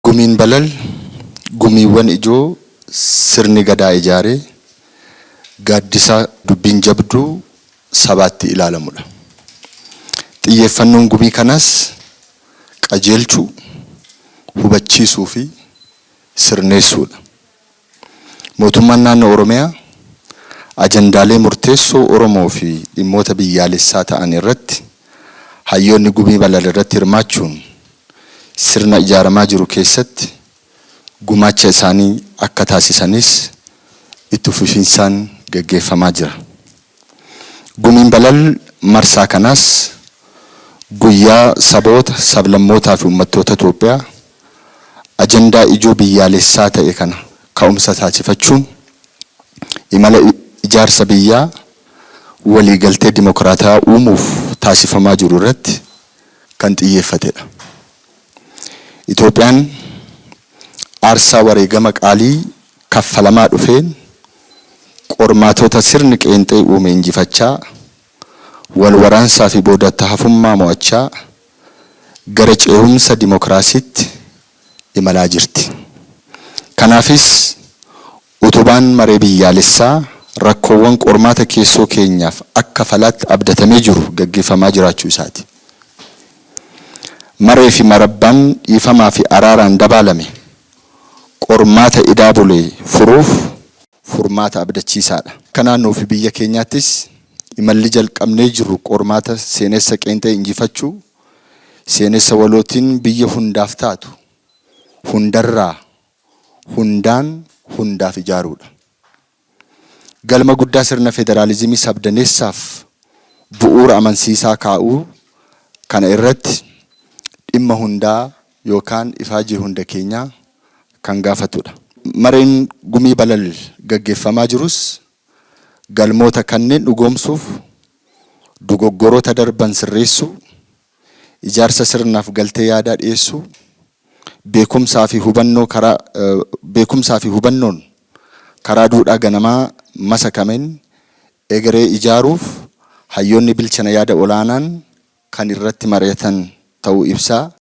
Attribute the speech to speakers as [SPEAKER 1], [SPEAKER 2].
[SPEAKER 1] Gumiin Balal gumiiwwan ijoo sirni Gadaa ijaaree gaaddisa dubbiin jabduu sabaatti ilaalamudha. Xiyyeeffannoon gumii kanaas qajeelchuu, hubachiisuu fi sirneessuudha. Mootummaan Naannoo Oromiyaa ajandaalee murteessoo Oromoo fi dhimmoota biyyaalessaa ta'an irratti hayyoonni Gumii Balal irratti hirmaachuun sirna ijaaramaa jiru keessatti gumaacha isaanii akka taasisanis itti fufiinsaan gaggeeffamaa jira. Gumiin Balal marsaa kanaas guyyaa saboota, sablammootaa fi uummattoota Itoophiyaa ajandaa ijoo biyyaalessaa ta'e kana ka'umsa taasifachuun imala ijaarsa biyyaa waliigaltee dimokiraatawaa uumuuf taasifamaa jiru irratti kan xiyyeeffatedha. Itoophiyaan aarsaa wareegama qaalii kaffalamaa dhufeen qormaatota sirni qeenxee uume injifachaa, wal waraansaa fi boodatti hafummaa mo'achaa gara ce'umsa dimokiraasiitti imalaa jirti. Kanaafis utubaan maree biyyaalessaa rakkoowwan qormaata keessoo keenyaaf akka falaatti abdatamee jiru gaggeeffamaa jiraachuu isaati. Maree fi marabbaan dhiifamaa fi araaraan dabaalame qormaata idaa bule furuuf furmaata abdachiisaadha. Akka naannoo fi biyya keenyaattis imalli jalqabnee jirru qormaata seenessa qeenxee injifachuu, seenessa walootiin biyya hundaaf taatu, hundarraa, hundaan, hundaaf ijaaruudha. Galma guddaa sirna federaalizimii sabdaneessaaf bu'uura amansiisaa kaa'uu kana irratti dhimma hundaa yookaan ifaajii hunda keenyaa kan gaafatudha. Mareen Gumii Balal gaggeeffamaa jirus galmoota kanneen dhugoomsuuf dogoggoroota darban sirreessuu, ijaarsa sirnaaf galtee yaadaa dhiyeessuu, beekumsaa fi hubannoo karaa beekumsaa fi hubannoon karaa duudhaa ganamaa masakameen egeree ijaaruuf hayyoonni bilchina yaada olaanaan kan irratti mari'atan ta'uu ibsaa.